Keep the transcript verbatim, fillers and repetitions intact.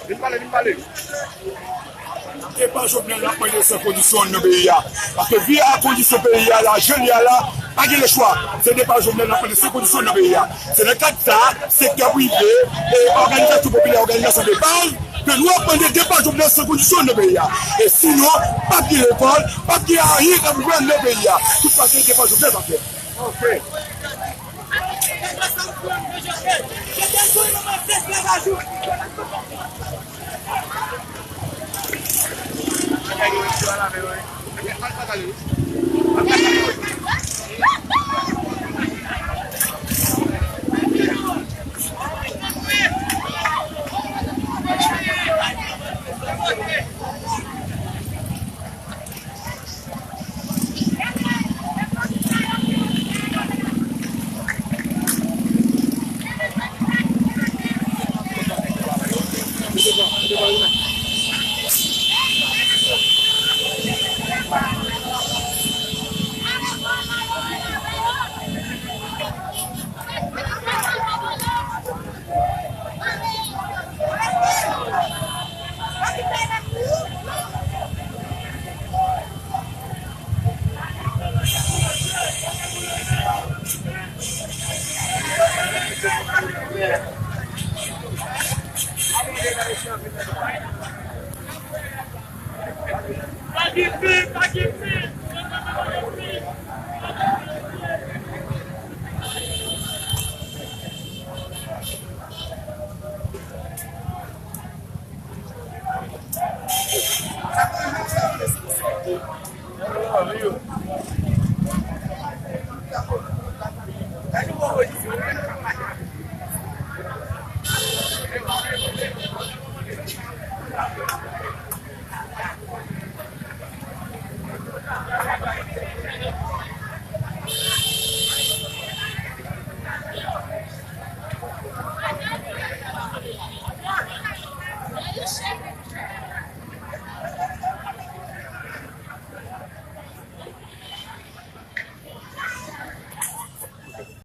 Vin pale, vin pale. Depa Jovenel n ap mande san kondisyon nan peyi a. Paske vi a kondisyon peyi a la, jan l ye a la, pa gen lechwa. Se depa Jovenel n ap mande san kondisyon nan peyi a. Se nan kad sa a, sektè prive, e òganizasyon popilè, òganizasyon de baz, ke nou ap mande depa Jovenel san kondisyon nan peyi a. E sinon, p ap gen lekòl, p ap gen anyen k ap reprann nan peyi a. Tout pa gen depa Jovenel pa fè. Ok.